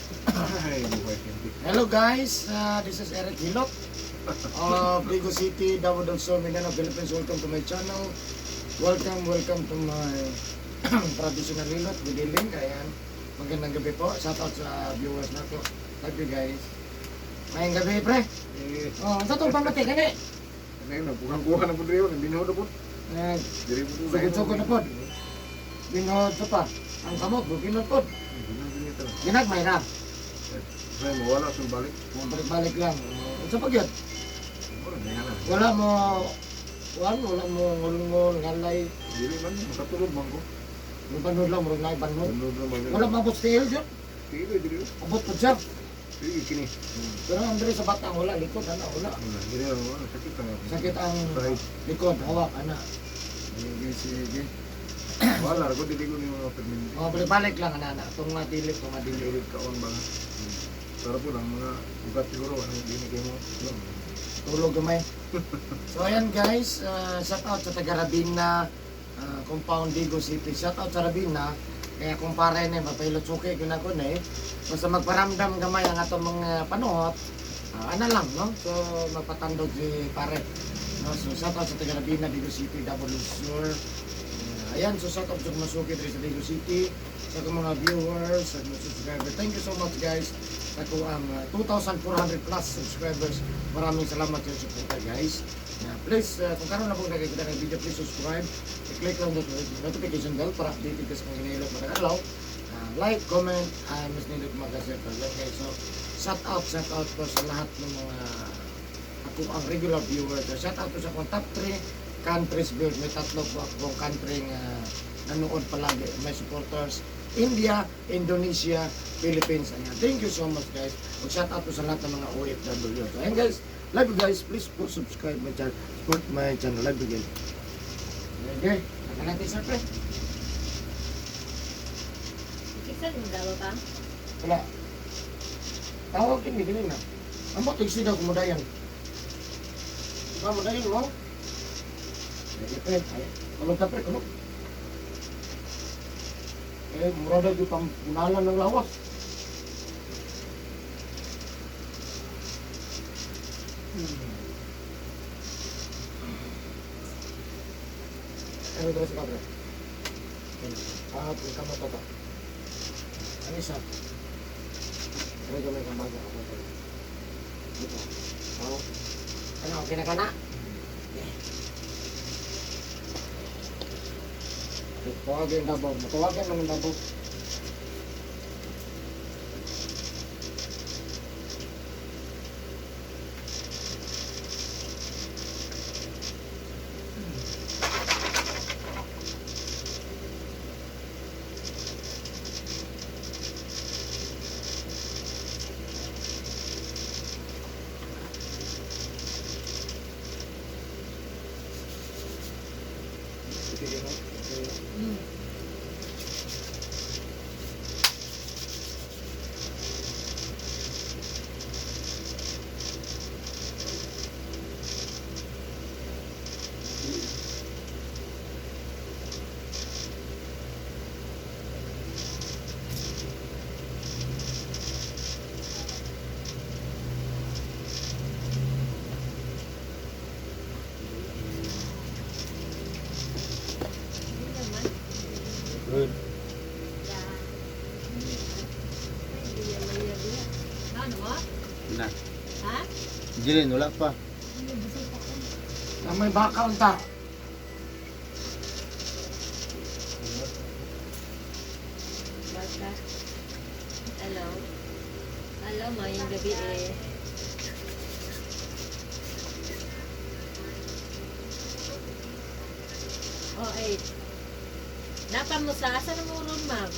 Ay, buhay hindi. Hello guys, this is Eric Hilot of Ligo City, Davao del Sur, Mindanao, Philippines. Welcome to my channel. Welcome, welcome to my traditional hilot with healing. Ayan, magandang gabi po. Shout out sa viewers na to. Love you guys. Ngayong gabi, pre. Eh, Oh, sa itong pamati, kani. ano yun, kuha na po diri, binaw na po. Eh, Diri po po. Sugod-sugod na po. Binod sa pa. Ang kamot, bukinod po. Binaw din ito. Ginagmay ra. Say mo wala sa balik. Oh, balik-balik lang. Oh, sa pagyot. Wala na yan. Wala mo, wala mo ngulngul, ngalay. Dili man makatulog man ko. Banod lang, murag naay banod. Banod lang man. Wala mabot sa tiil yun. Dili dili. Abot po siya. Dili kini. Pero ang diri sa batang wala, likod, ana, wala. Wala dili wala sakit ang. Sakit ang Side. likod, hawak, ana. Sige, sige. Wala ko dili ko ni mga perminti. Oh, balik-balik lang, ana, ana. Itong nga dili, itong nga dili. Dili kaon ba. Sarap po lang mga ugat siguro ano dili kay mo. Tulog gamay. So ayan guys, shout out sa taga Rabina, Compound Digo City. Shout out sa Rabina. Kaya kumpare na mapahilot suki ko na ko na eh. Basta magparamdam gamay ang atong mga panuot, ana lang, no? So magpatandog si pare. No? So shout out sa taga Rabina, Digo City, Davao del Sur. Ayan, so shout out sa mga suki diri sa Digo City, sa akong mga viewers, sa mga subscriber. Thank you so much guys sa ako ang 2,400 plus subscribers. Maraming salamat sa suporta guys. Please, kung karon na po nakikita ng video, please subscribe. I-click lang the notification bell para updated ka sa mga ginahilot mga adlaw. Like, comment, mas nindot mag-share pa. Okay, so shout out po sa lahat ng mga ako ang regular viewers. So, shout out po sa akong top 3 countries viewers. May tatlo po akong country nga nanood palagi. May supporters. India, Indonesia, Philippines. Ayan. Thank you so much guys. Mag shout out po sa lahat ng mga OFW. So, ayan guys. Love you guys. Please po subscribe my channel. Support my channel. Love you guys. Okay. Ano natin sir pre? Iksan mo daw pa? Wala. Tawag kini dili na. Amo tiksi daw kumudayan. Ba mudayan mo? Sige pre. Ay, tulog ta pre, tulog. Eh, mura daw yung pampunalan ng lawas. Ano ito sa pre? Ah, kamo to to. Ano isa? Ano gamay kang bago ako ito. Dito. Oo. Ano, okay na ka na? Okay, tawagin yung Davao. Matawagan man ng Davao. Sige, no? Okay. Hindi naman. Good. Yeah. Ay, biya, biya, biya. Ano mo? Na. Ha? Jilin, wala pa. Hindi, busog ako. Na may baka unta. Baka. Hello. Hello, mayong gabi eh. Oh, ay. Napa mo sa asa na mo ron, ma'am?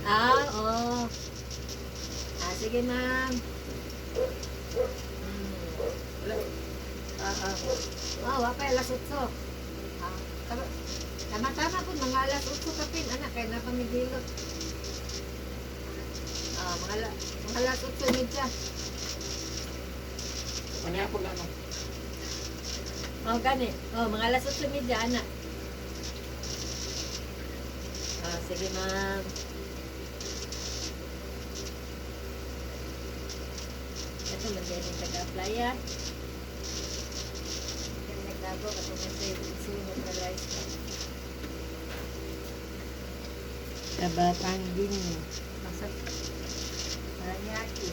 Ah, oo. Ah, sige, ma'am. Wala. Ah, ah. Ah, wa pa alas 8. Ah, tama, tama-tama po, mga alas 8 kapin, anak, kaya na pamigilot. Ah, mga alas 8:30. Ano po na ano? Oh, gani. Oh, mga alas 8:30, ana. Ah, sige, ma'am. Ito, man din yung taga-apply, ah. Kaya nagtago, katong sa sunog na rice ba. Kabatang din. Masa Paranaque.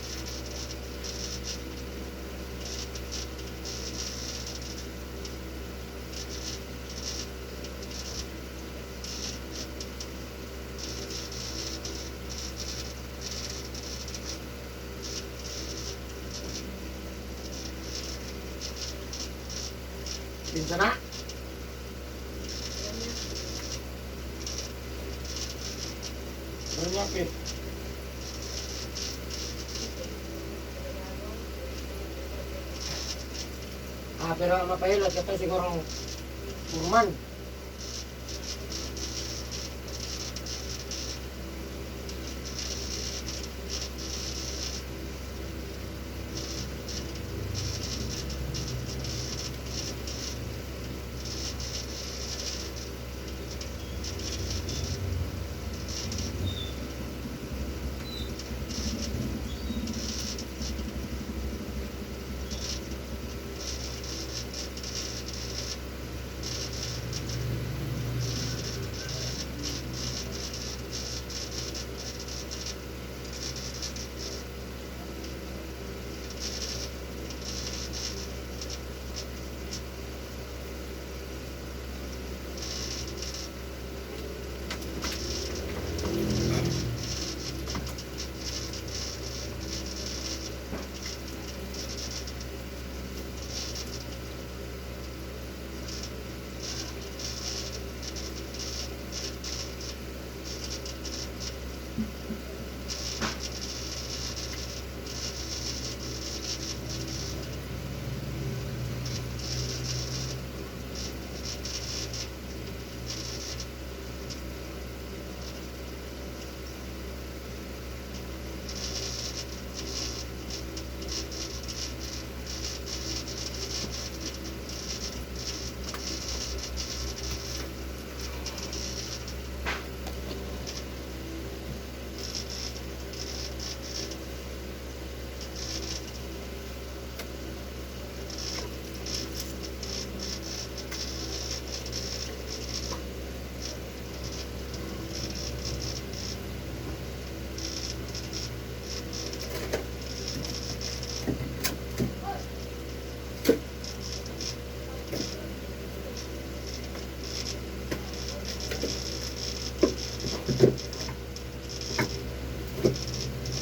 Pinsa na? Paranaque. Ah, pero ang mapahilot, ito sigurong purman.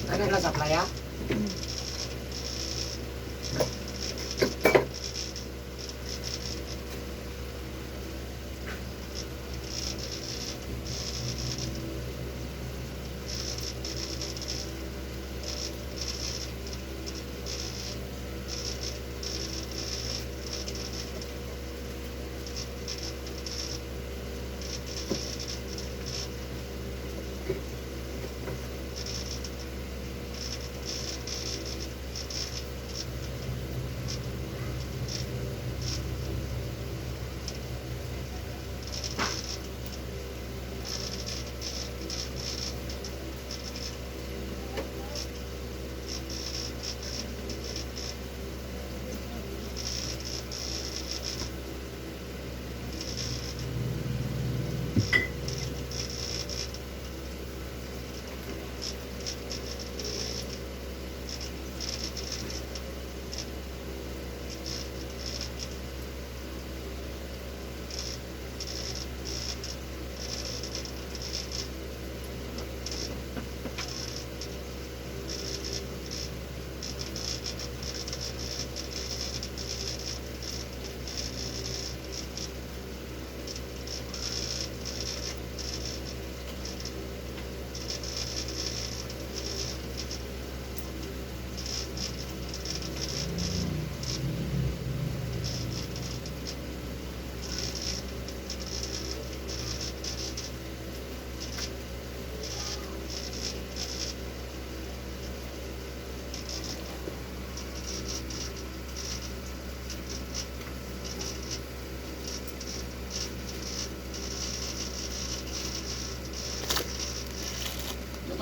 Ano na sa playa?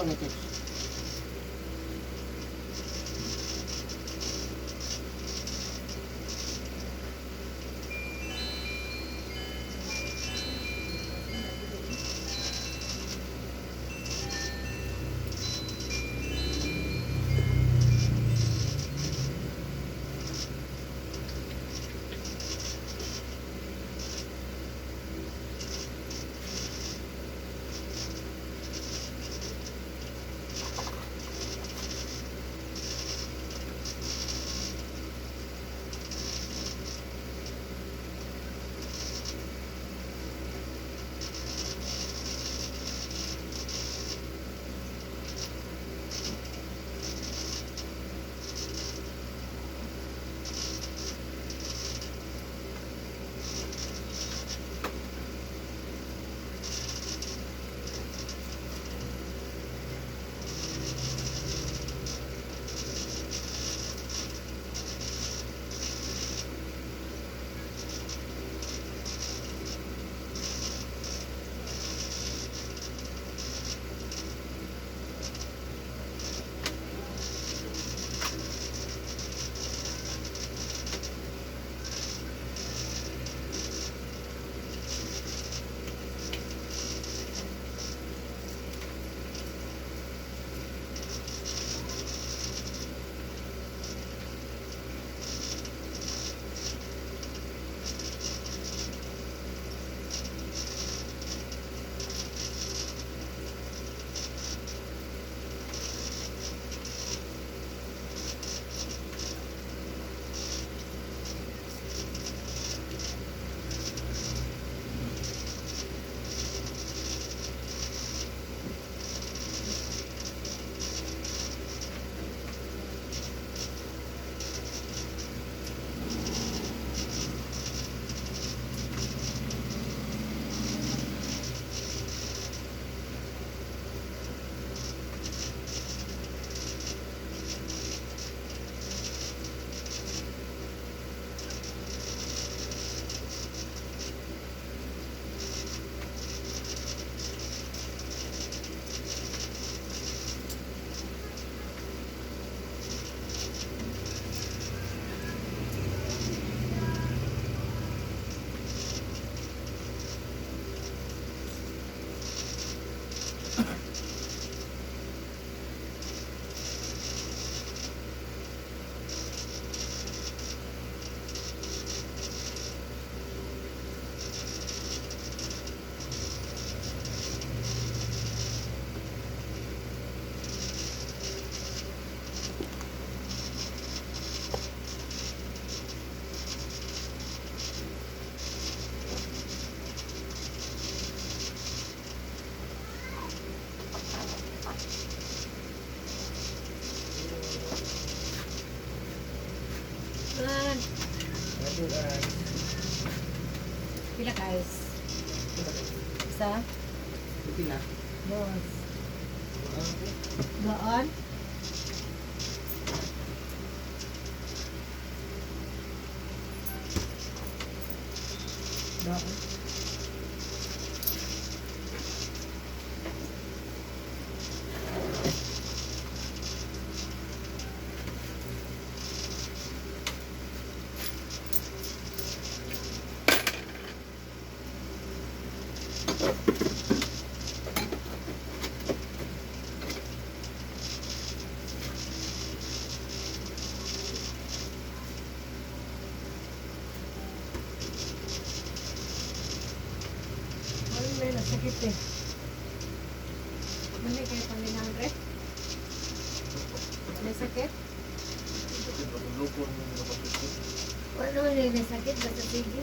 ni text. Man, Thank you guys. pila guys? Isa? Pila. Dos. Doon? Doon. Wala na nasakit eh. Mali kayo paminang rep? May sakit? Sakit ba kung loko ang napasukot? Wala na may sakit, basta sige.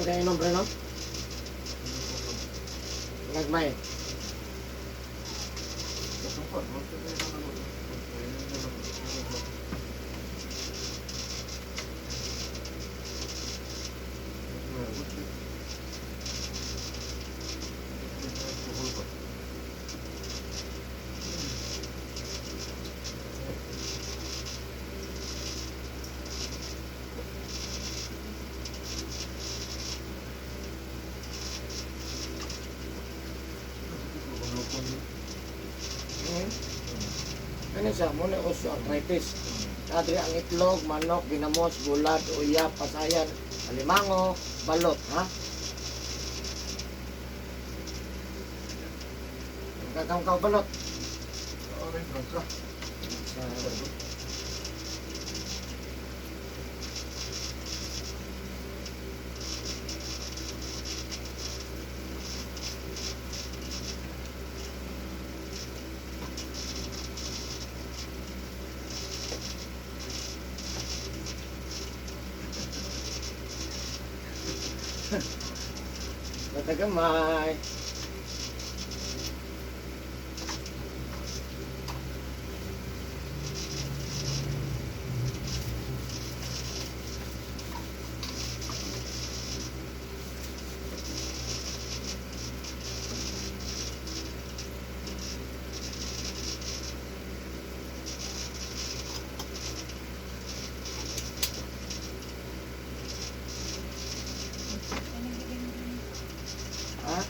kay inom pre, no? Nagmay. Ano siya? Muna osteoarthritis. Adri ang itlog, manok, ginamos, bulad, uyap, pasayan, alimango, balot, ha? Kakamkaw balot. Sa Matagamay. Ha?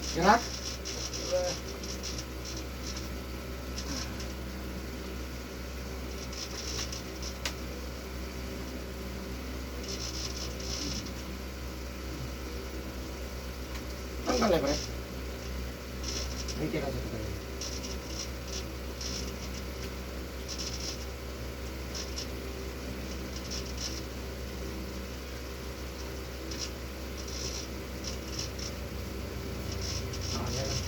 Kira? Tanggal eh, pre. May tira sa tayo. Ah, yan lang.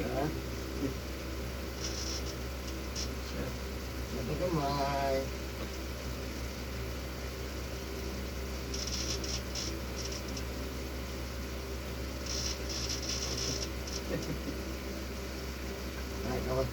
Ha? Sabi kamay. Ay, kawan.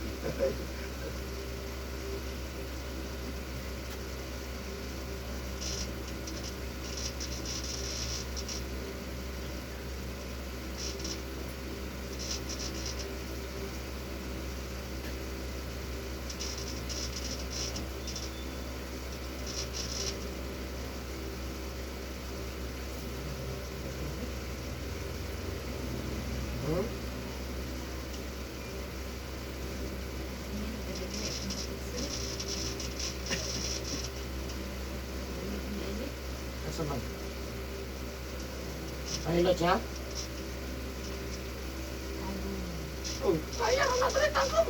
Hmm? Asa man? Pahilot siya? Oh, kaya ka na ko.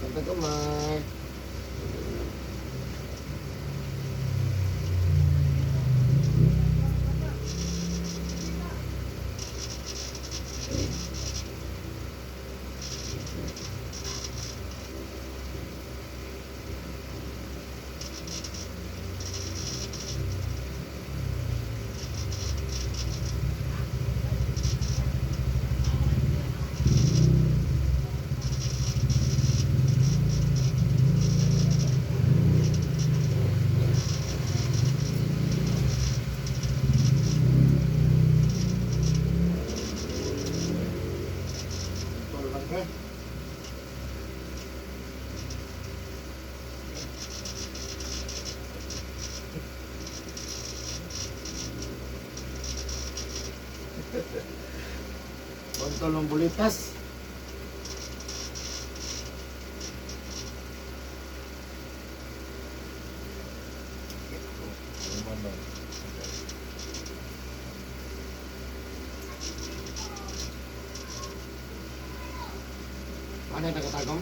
Tanta kamay. Tol lang pre. Kontol ng bulitas. Ano yung tagatagong?